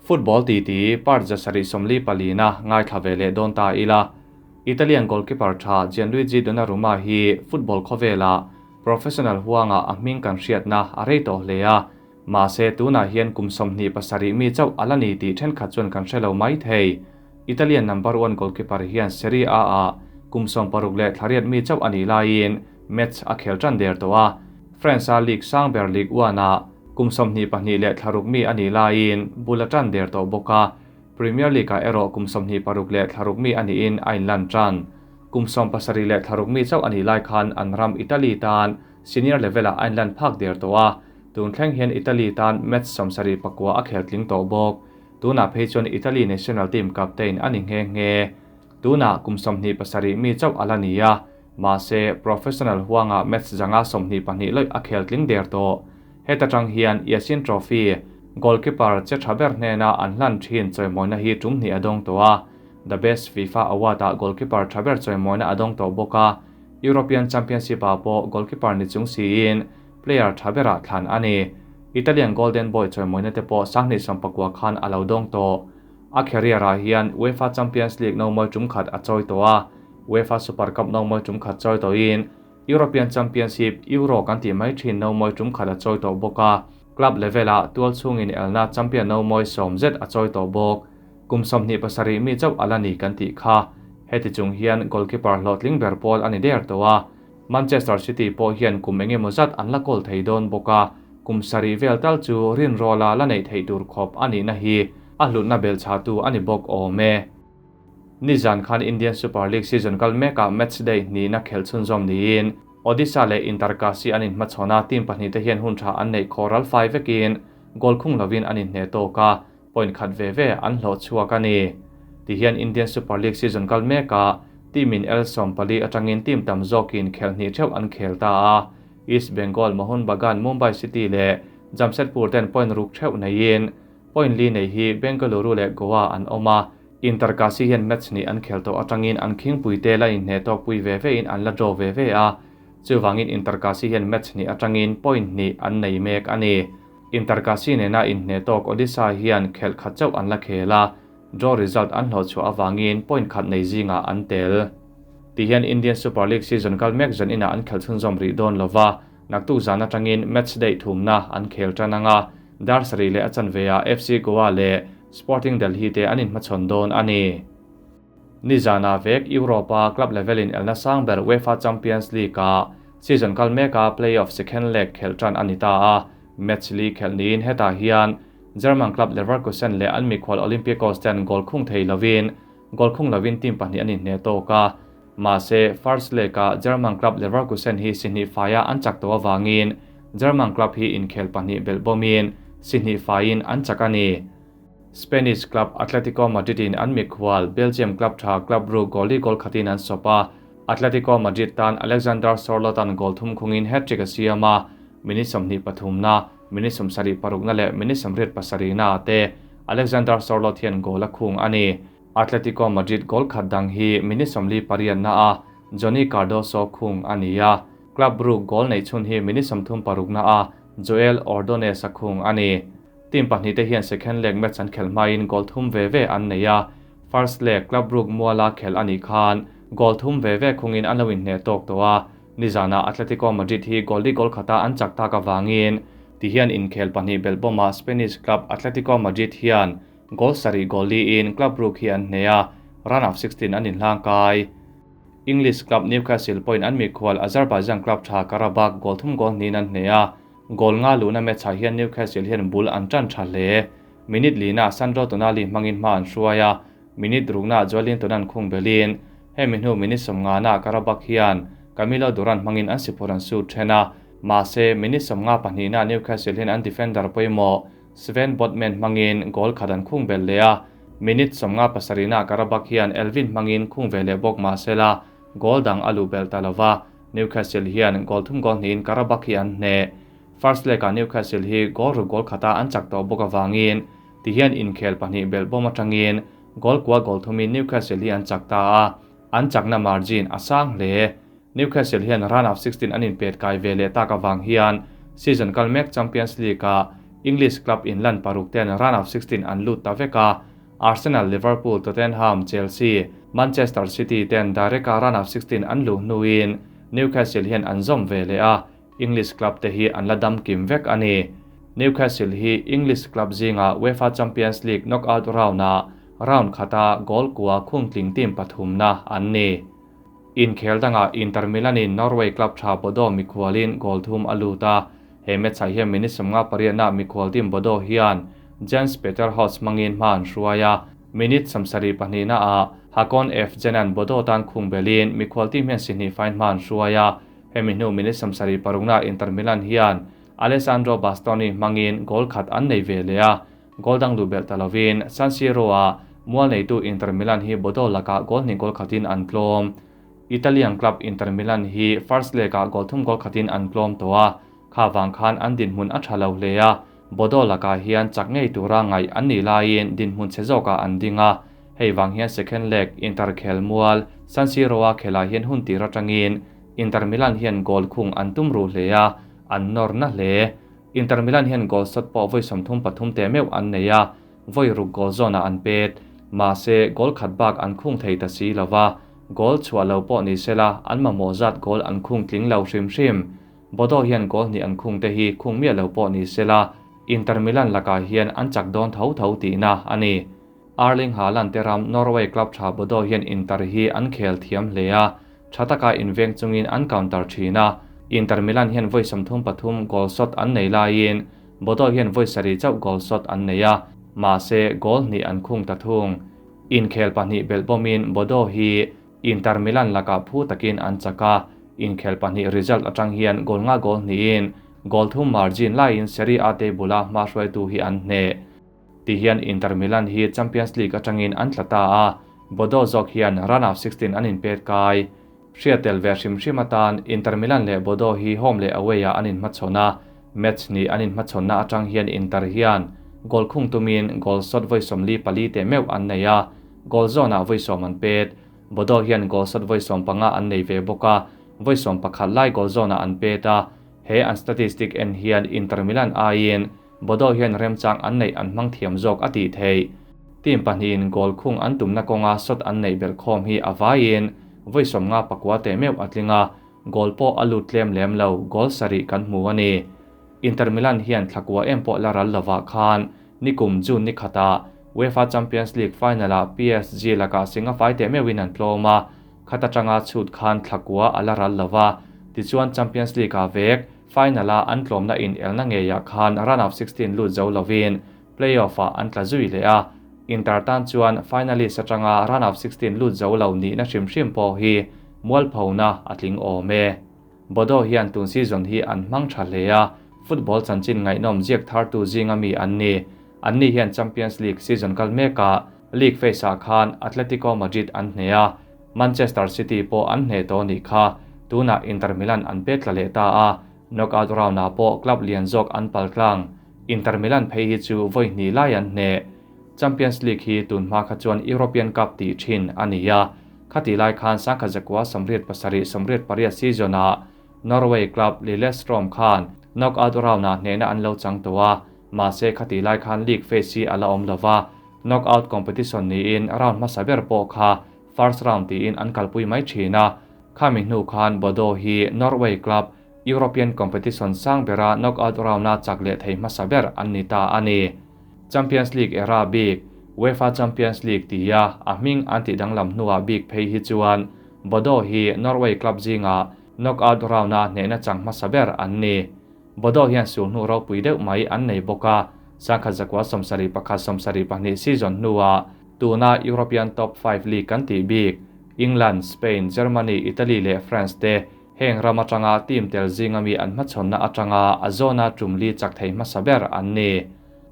Football titi part 744 na ngaithla ve leh dawn ta ila. Italian goalkeeper tha Gianluigi Donnarumma hi football khawvela professional huanga a hming kan hriatna a rei tawh hle a. Mahse tunah hian kum 27 mi chauh ala ni tih thenkhat chuan kan hrelo mai thei. Italian number 1 goalkeeper hian Serie A a kum 16 leh 38 mi chauh ani laiin match a khel tan der tawh a. France a League Sangber League 1 a kum 22 leh 6 mi ani laiin bul a tan der tawh bawk a. Premier League a erawh kum 26 leh 6 mi ani in a inlan tan. Kum 17 leh 6 mi chauh ani lai khan an ram Italy tan senior level a a inlan phak der tawh a. Tun thleng hian Italy tan match 79 a khel tling tawh bawk. Tuna phei chuan Italy national team captain ani nge nge. Tuna kum 27 mi chauh ala ni a. Mahse professional huanga match zanga 22 loi a khel tling der tawh. Heta tang hian Yashin Trophy goalkeeper che thaber hnena an hlan thin chawimawina hi tum hnih a dawng tawh a. The best FIFA award a goalkeeper thaber chawimawina a dawng tawh bawk a. European Championship ah pawh goalkeeper ni chung siin player thabera thlan ani. Italian Golden Boy chawimawina te pawh 2019 khan a lo dawng tawh. A career ah hian UEFA Champions League no mawi tum khat a chawi tawh a. UEFA Super Cup no mawi tum khat chawi tawhin European Championship Euro kan ti mai thin no mawi tum khat a chawi tawh bawk a. Club level a tual chungin elna champion no mawi sawm zet a chawi tawh bawk. Kum 27 mi chauh ala ni kan ti kha. Heti chung hian goalkeeper hlawhtling ber pawl ani der tawh a. Manchester City pawh hian kum engemaw zat an la kawl thei dawn bawk a. Kum sarih vel tal chu rin rawla la nei thei tur khawp ani na hi a hlutna bel cha tu ani bawk awm e. Nizan khan Indian Super League season kal meka match day ni na khel chhunzawm niin Odisha leh Inter Kashi an inhmachhawn team pahnih te hian hun tha an nei khawral fai vekin goal khung lovin an inhne tawk a point khat ve ve an hlawh chhuak ani. Ti hian Indian Super League season kal meka team in El Sompali atangin team tam zawkin khel hnih theuh an khel ta a. East Bengal, Mohun Bagan, Mumbai City leh Jamshedpur ten point ruk theuh neiin point li nei hi Bengaluru leh Goa an awm a. Inter Kashi hian match ni an khel tawh atangin an khingpui te la inhne tawk pui ve ve in an la draw ve ve a. Chuwangin Inter Kashi hian match ni atangin point ni an nei mek ani. Inter Kashi nena inhne tawk Odisha hian khel khat chauh an la khel a. Draw result an hlawh chu awangin point khat nei zinga an tel. Ti hian Indian Super League season kal mek zan ina an khel chhunzawm rih dawn lova. Naktuk zan atangin match day thumna an khel tananga. Dar sarih leh a chanve a FC Goa leh Sporting Delhi te an inhmachhawn dawn ani. Nizana vek Europa club level in elna sangber UEFA Champions League a season kal meka playoff second leg khel tan ani ta a. Match li khel niin hetah hian German club Leverkusen leh an mikhual Olympiacos ten goal khung thei lovin goal khung lovin team pahnih an inhne tawk a. Mahse first leg a German club Leverkusen hi sihnih faia an chak tawh awangin German club hi inkhel pahnih belh bawmin sihnih faiin an chak ani. Spanish club Atletico Madrid in an mikhual Belgium club tha Club Brugge goal goal khatin an sopa. Atletico Madrid tan Alexander Sorloth an goal thum khungin hat-trick a siam a. Minute 23 na, minute 76 na leh minute 87 na te Alexander Sorloth hian goal a khung ani. Atletico Madrid goal khat dang hi minute 48 na a Johnny Cardoso khung ani a. Club Brugge goal nei chhun hi minute 36 na a Joel Ordonez a khung ani. Team pahnih te hian second leg match an khel hmain goal thum ve ve an nei a. First leg Club Brugge muala khel ani khan goal thum ve ve khungin an lo inhne tawk tawh a. Nizana Atletico Madrid hi goal li goal khata an chak tak awangin ti hian inkhel pahnih belh bawma Spanish club Atletico Madrid hian goal sarih goal li in Club Brugge hi an hne a. Run of 16 an inhlang kai. English club Newcastle point an mikhual Azerbaijan club tha Karabakh goal thum goal hnin an hne a. Goal nga luna match ah hian Newcastle hian bul an tan tha hle. Minute lina Sandro Tonali hmangin hma an hruai a. Minute rukna Joelinton an khung belin. Hemi hnu minute 50 na Karabakh hian Camilo Duran hmangin an sipur an su thena. Mahse minute 52 na Newcastle hian an defender pawimawh Sven Botman hmangin goal khat an khung bel le a. Minute 37 na Karabakh hian Elvin hmangin khung ve leh bawk mahsela goal dang a luh bel ta lova. Newcastle hian goal thum goal hnihin Karabakh hi an hne. First leg a Newcastle hi goal ru goal khata an chak tawh bawk awangin ti hian inkhel pahnih belh bawm atangin goal kua goal thumin Newcastle hi an chak ta a. An chakna margin a sang hle. Newcastle hian run of 16 an inpet kai ve leh tak awang hian season kal mek Champions League a English club inlan paruk ten round of 16 an lut ta vek a, Arsenal, Liverpool, Tottenham, Chelsea, Manchester City ten direct a round of 16 an luh hnuin Newcastle hian an zawm ve leh a, English club te hi an la dam kim vek a ni. Newcastle hi English club zinga UEFA Champions League knockout round-ah round khata goal kua khung tling team pathumna an ni. Inkhel dangah Inter Milan-in Norway club tha Bodo mikhualin goal thum a lut a, he match-ah hian minute 58-ah mikhual team Bodo hian Jens Peter Hauge hmangin hma an hruai a, minute 72-ah Hakon F. Jenan Bodo tan khung belin mikhual team hian si hnih fine hma an hruai a, hemi hnu minute 76-ah Inter Milan hian Alessandro Bastoni hmangin goal khat an nei ve leh a, goal dang luh belh ta lovin San Siro-ah mual neitu Inter Milan hi Bodo lakah goal hnih goal khatin an tlawm. Italian club Inter Milan hi first leg-ah goal thum goal khatin an tlawm tawh a, kha vang khan an dinhmun a tha lo hle a, Bodo lakah hian chak ngei tura ngaih an nih laiin dinhmun chhe zawkah an ding a, hei vang hian second leg Inter khel mual San Siro-a khelah hian hun tir atangin Inter Milan hian goal khung an tum ruh hle a, an nawr na hle. Inter Milan hian goal shot pawh vawi 33 te meuh an nei a, vawi ruk goal zawnah an pet. Mahse, goal khat bak an khung thei ta si lova, goal chhuah lo pawh ni sela an mamawh zat goal an khung tling lo hrim hrim. Bodo hian goal hnih an khung te hi khung miah lo pawh ni sela Inter Milan lakah hian an chak dawn tho tho tihna a ni. Erling Haaland te ram Norway club tha Bodo hian Inter hi an khel thiam hle a, tha taka inveng chungin an counter thin a. Inter Milan hian vawi 33 goal shot an nei laiin Bodo hian vawi sarih chauh goal shot an nei a, mahse goal hnih an khung ta thung. Inkhel pahnih belh bawmin Bodo hi Inter Milan lakah phu takin an chak a, inkhel pahnih result atang hian goal nga goal hnihin goal thum margin laiin Serie A table-a hma hruaitu hi an hneh. Ti hian Inter Milan hi Champions League atangin an tla ta a, Bodo zawk hian round of 16 an inpet kai. Hriat tel ve hrim hrim atan Inter Milan leh Bodo hi home leh away-ah an inhmachhawn a, match hnih an inhmachhawnna atang hian Inter hian goal khung tumin goal shot vawi 44 te meuh an nei a, goal zawnah vawi 10 an pet. Bodo hian goal shot vawi 15 an nei ve bawk a, vawi 11 lai goal zawnah an pet a, he an statistic en hian Inter Milan aiin Bodo hian remchang an neih an hmang thiam zawk a tih theih. Team pahnihin goal khung an tumna kawnga shot an neih belh khawm hi a vaiin vawi 59 te meuh a tling a, goal pawh a lut tlem lem lo, goal sarih kan hmu a ni. Inter Milan hian thlakua em pawh la ral lovah khan nikum June ni khatah UEFA Champions League final-ah PSG lakah singa fai teh meuhin an tlawm a, khat atanga chhut khan thlakua a la ral lova, tichuan Champions League-ah vek final-a an tlawmna in elna ngeiah khan round of 16 lut zo lovin playoff-ah an tla zui leh a, Inter tan chuan finalist atanga round of 16 lut zo lo nihna hrim hrim pawh hi mualphona a tling awm e. Bodo hian tun season hi an hmang tha hle a, football chanchin ngaihnawm ziak thartu zinga mi an ni. An ni hian Champions League season kal mekah league phase-ah khan Atletico Madrid an hne a, Manchester City pawh an hne tawh nih kha, tunah Inter Milan an pet tla leh ta a, knockout round-ah pawh club lian zawk an pal tlang. Inter Milan phei hi chu vawi hnih lai an hne. Champions League hi tun hma kha chuan European Cup tih thin a ni a, khati lai khan sangkhat zakua 87 88 season-ah Norway club Lillestrøm khan knockout round-ah hnehna an lo chang tawh a, mahse khati lai khan league phase hi a la awm lova, knockout competition niin round hmasa ber pawh kha first round tiin an kalpui mai thin a, khami hnu khan Bodo hi Norway club European competition sang bera knockout round-a chak leh thei hmasa ber an ni ta a ni. Champions League era bik, UEFA Champions League tia a hming an tih danglam hnuah bik phei hi chuan Bodo hi Norway club zinga knockout round-a hnehna chang hmasa ber an ni. Bodo hian sul hnu ropui deuh mai an nei bawk a, sangkhat zakua 71 72 season hnuah tuna European top 5 league kan tih bik, England, Spain, Germany, Italy leh France te heng ram atanga team tel zinga mi an hmachhawnna atanga a zawna tumli chak thei hmasa ber an ni.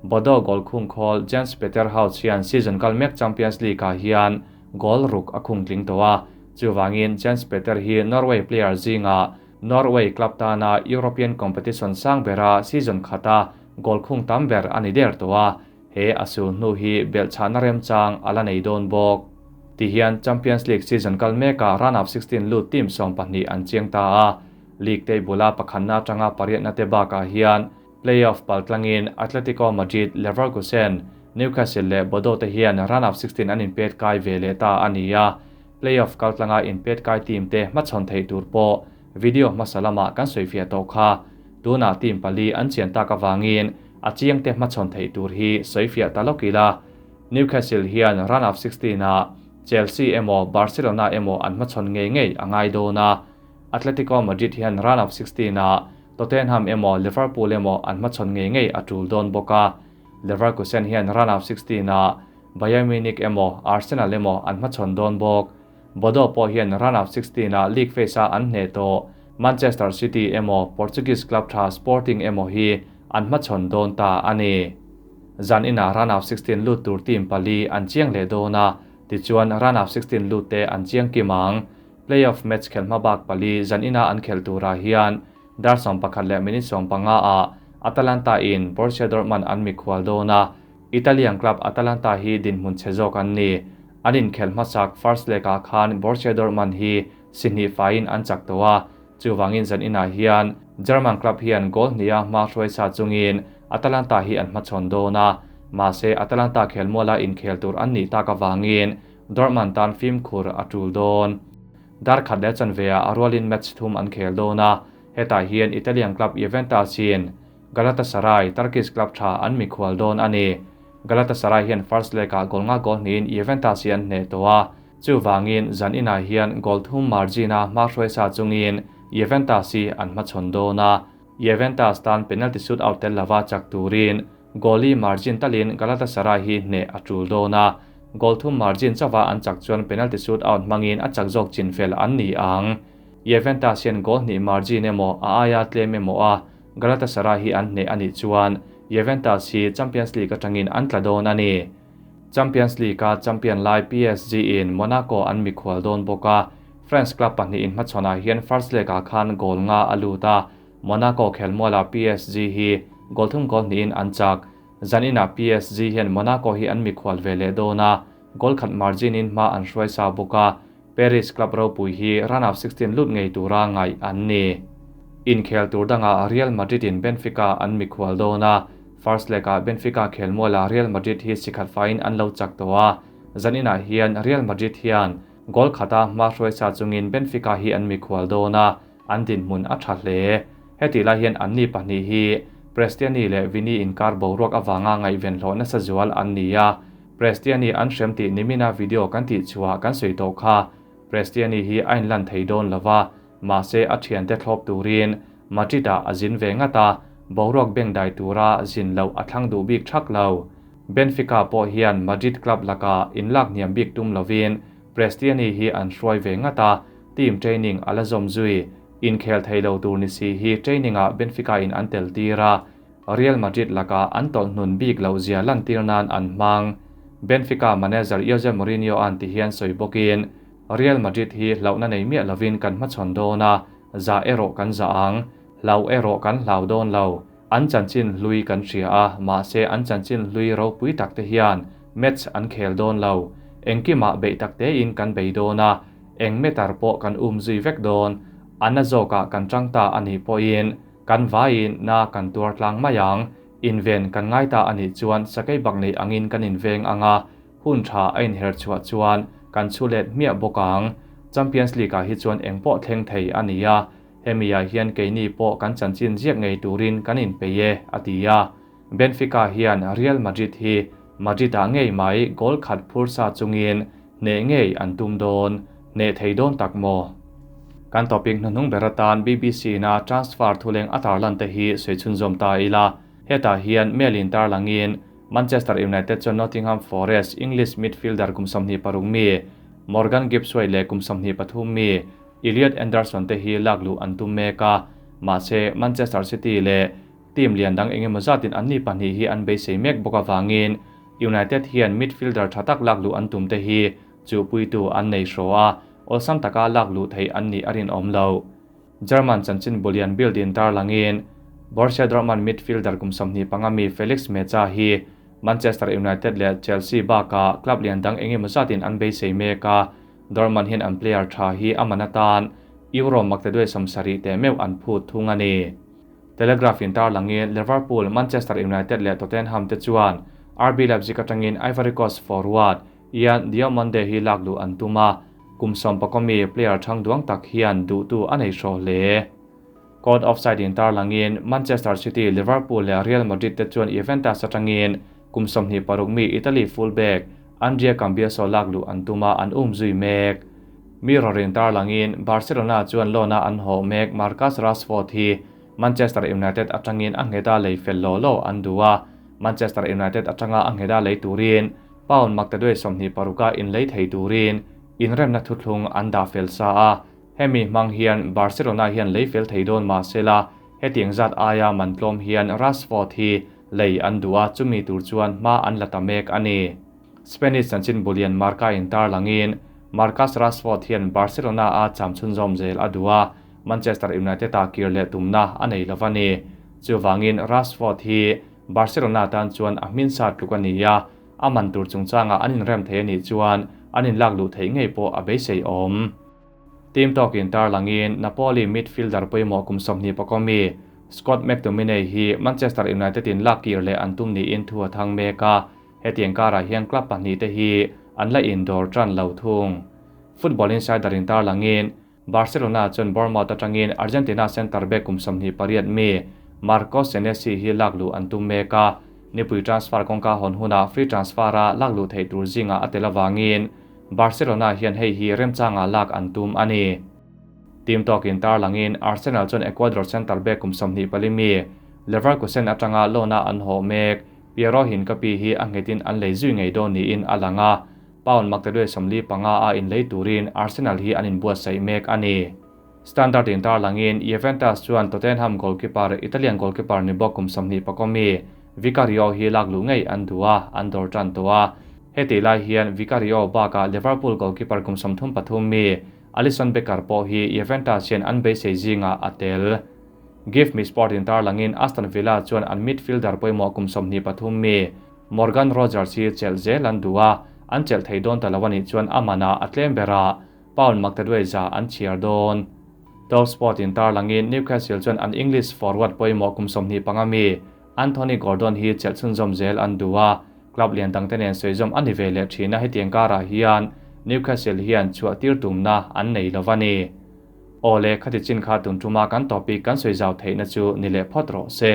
Bodo goal khung khawl Jens Peter Hauge hian season kal mek Champions League-ah hian goal ruk a khung tling tawh a, chuwangin Jens Peter hi Norway player zinga Norway club tana European competition sang bera season khata goal khung tam ber ani der tawh a, he a sul hnu hi belhchhahna remchang a la nei dawn bawk. Ti hian Champions League season kal mekah round of 16 lut team 12 an chiang ta a, league table-a pakhatna atanga pariatna te bakah hian Play-off paltlangin Atletico Madrid, Leverkusen, Newcastle leh Bodo te hian round of 16 an inpet kai ve leh ta a ni a. Play-off kaltlanga inpet kai team te hmachhawn theih tur pawh video hmasa lamah kan sawifiah tawh kha. Tunah team pali an chian tak avangin a chiang te hmachhawn theih tur hi sawifiah ta lawk ila. Newcastle hian round of 16 ah Chelsea emaw Barcelona emaw an hmachhawn ngei ngei a ngai dawn a. Atletico Madrid hian round of 16 ah Tottenham emaw Liverpool emaw an hmachhawn ngei ngei a tul dawn bawk a. Leverkusen hian round of 16 ah Bayern Munich emaw Arsenal emaw an hmachhawn dawn bawk. Bodo pawh hian round of 16 ah league phase a an hneh tawh Manchester City emaw Portuguese club tha Sporting emaw hi an hmachhawn dawn ta a ni. Zan inah round of 16 lut tur team pali an chiang leh dawn a, tichuan round of 16 lut te an chiang kim ang. Playoff match khel hma bak pali zan ina an khel turah hian dar 11 minute 15 ah Atalanta in Borussia Dortmund an mikhual dawn a. Italian club Atalanta hi dinhmun che zawk an ni. An inkhel hmasak first leg ah khan Borussia Dortmund hi 2 fain an chak tawh a. Chuwangin zan inah hian German club hian goal hnia hma hruai sa chungin Atalanta hi an hmachhawn dawn a. Mahse Atalanta khelmuala inkhel tur an nih tak awangin Dortmund tan fimkhur a tul dawn. Dar khat leh chanve ah a rualin match thum an khel dawn a. Hetah hian Italian club Juventus in Galatasaray Turkish club tha an mikhual dawn a ni. Galatasaray hian first leg ah goal nga goal hnihin Juventus hi an hneh tawh a. Chuwangin zan inah hian goal thum margin a hma hruai sa chungin Juventus hi an hmachhawn dawn a. Juventus tan penalty shoot out tel lova chak turin goali margin talin Galatasaray hi hneh a tul dawn a. Goal thum margin chawa an chak chuan penalty shoot out hmangin a chak zawk chinfel an ni ang. Juventus hian goal hnih margin emaw a aia tlem emaw a Galatasaray hi an hneh ani chuan Juventus hi Champions League atangin an tla dawn a ni. Champions League a champion lai PSG in Monaco an mikhual dawn bawk a. France club pahnih in hmachhawnah hian first leg ah khan goal nga a lut a. Monaco khelmuala PSG hi goal thum goal hnihin an chak. Zan inah PSG hian Monaco hi an mikhual ve leh dawn a. Goal khat margin in hma an hruai sa bawk a. Paris club ropui hi round of 16 lut ngei tura ngai an ni. Inkhel tur danga Real Madrid in Benfica an mikhual dawn a. First leg ah Benfica khelmuala Real Madrid hi 4 fain an lo chak tawh a. Zan inah hian Real Madrid hian goal khata hma hruai sa chungin Benfica hi an mikhual dawn a. An dinhmun a tha hle. Heti lai hian an ni pahnih hi Prestianni leh Vini inkar boruak awanga ngaihven hlawh nasa zual an ni a. Prestianni an hrem tih nimina video kan tih chhuah kan sawi tawh kha. Prestianni hi a inlan thei dawn lova, mahse a thiante thlawp turin Madrid ah a zin ve ngat a, boruak beng dai tura zin loh a thlang duh bik thak lo. Benfica pawh hian Madrid club laka inlak hniam bik tum lovin Prestianni hi an hruai ve ngat a, team training a la zawm zui. Inkhel thei lo tur ni si hi training ah Benfica in an tel tir a. Real Madrid laka an tawlh hnun bik lo zia lan tir nan an hmang. Benfica manager Jose Mourinho an ti hian sawi bawkin Real Madrid hi hlauhna nei miah lovin kan hmachhawn dawn a, za erawh kan za ang, hlau erawh kan hlau dawn lo. An chanchin hlui kan hria a, mahse an chanchin hlui ropui tak te hian match an khel dawn lo. Engkimah beih tak tein kan bei dawn a, eng meter pawh kan um zui vek dawn. Ana zawkah kan tang ta ani pawhin kan vaiin na kan tuar tlang mai ang. Inven kan ngai ta ani chuan sakei bak nei angin kan inveng anga, hun tha a inher chhuah chuan kan chulet hmiah bawk ang. Champions League ah hi chuan engpawh thleng thei ani a. Hemi ah hian keini pawh kan chanchin ziak ngei turin kan inpei e a ti a. Benfica hian Real Madrid hi Madrid ah ngei mai goal khat phur sa chungin hneh ngei an tum dawn, hneh thei dawn tak maw. Kan topic hnuhnung ber atan BBC na transfer thuleng a tarlan te hi sawichhun zawm ta ila. Hetah hian Mail in tarlangin Manchester United chuan Nottingham Forest English midfielder kum 26 mi Morgan Gibbs-White leh kum 23 mi Elliot Anderson te hi lakluh an tum mek a. Mahse Manchester City leh team lian dang engemaw zatin an ni pahnih hi an beisei mek bawk awangin United hian midfielder tha tak lakluh an tum te hi chu puitu an nei hraw a, awlsam taka lakluh thei an nih a rinawm lo. German chanchin bulian Bild in tarlangin Borussia Dortmund midfielder kum 25 mi Felix Nmecha hi Manchester United leh Chelsea baka club lian dang engemaw zatin an beisei mek a. Dortmund hian an player tha hi aman atan Euro maktaduai 70 te meuh an phut thung a ni. Telegraph in tarlangin Liverpool, Manchester United leh Tottenham te chuan RB Leipzig atangin Ivory Coast forward Yan Diomande hi lak luh an tum a, kum sawmpakaw mi player thang duang tak hian duhtu a nei hraw hle. Caught offside in tarlangin Manchester City, Liverpool leh Real Madrid te chuan Juventus atangin kum 26 mi Italy fullback Andrea Cambiaso lak luh an tum a, an um zui mek. Mirror in tarlangin Barcelona chuan loan a an hawh mek Marcus Rashford hi Manchester United atangin a ngheta lei fel law law an duh a, Manchester United atanga a ngheta lei turin pound maktaduai 26 a inlei thei turin inremna thuthlung an dah fel sa a, hemi hmang hian Barcelona hian lei fel thei dawn mah sela hetiang zat aia man tlawm hian Rashford hi lei an duh a, chumi tur chuan hma an la ta mek a ni. Spanish chanchin bulian Marca in tarlangin Marcus Rashford hian Barcelona a cham chhunzawm zel a duh a, Manchester United a kir leh tumna a nei lo a ni. Chuvangin Rashford hi Barcelona tan chuan a hmin sa tluk a ni a, a man tur chungchanga an inrem thei a nih chuan an inlak luh theih ngei pawh a beisei awm. Team talk-in tarlangin Napoli midfielder pawimawh kum 24 mi Scott McTominay hi Manchester United in lak kir leh an tum niin thu a thang mek a, hetiang karah hian club pahnih te hi an la indawr tan lo thung. Football Insider in tarlangin Barcelona chuan Bournemouth atangin Argentina centre back kum 28 mi Marcos Senesi hi lak luh an tum mek a, nipui transfer kawngka hawn huna free transfer a lak luh theih tur zinga a tel awangin Barcelona hian hei hi remchanga lak an tum a ni. Team talk-in tarlangin Arsenal chuan Ecuador centre back kum 24 mi Leverkusen atanga loan a an hawh mek Piero Hincapi hi a nghetin an lei zui ngei dawn niin a lang a, pound maktaduai 45 a inlei turin Arsenal hi an inbuatsaih mek a ni. Standard in tarlangin Juventus chuan Tottenham goalkeeper Italian goalkeeper ni bawk kum 24 mi Vicario hi lak luh ngei an duh a, an dawr tan tawh a. Heti lai hian Vicario bakah Liverpool goalkeeper kum 33 mi Alisson Becker pawh hi Juventus hian an beisei zinga a tel. Give Me Sport in tarlangin Aston Villa chuan an midfielder pawimawh kum 23 mi Morgan Rogers hi chelh zel an duh a, an chelh thei dawn ta lo anih chuan a mana a tlem bera pound maktaduai za an chhiar dawn. Top Sport in tarlangin Newcastle chuan an English forward pawimawh kum 25 mi Anthony Gordon hi chelh chhunzawm zel an duh a, club lian dang te nen sawi ani ve leh thina hetiang karah hian Newcastle hian chhuah tir tumna an nei lo ani. Ole khati chin kha tun tuma kan topic kan sawi zau theihna chu ni leh phawt rawh se.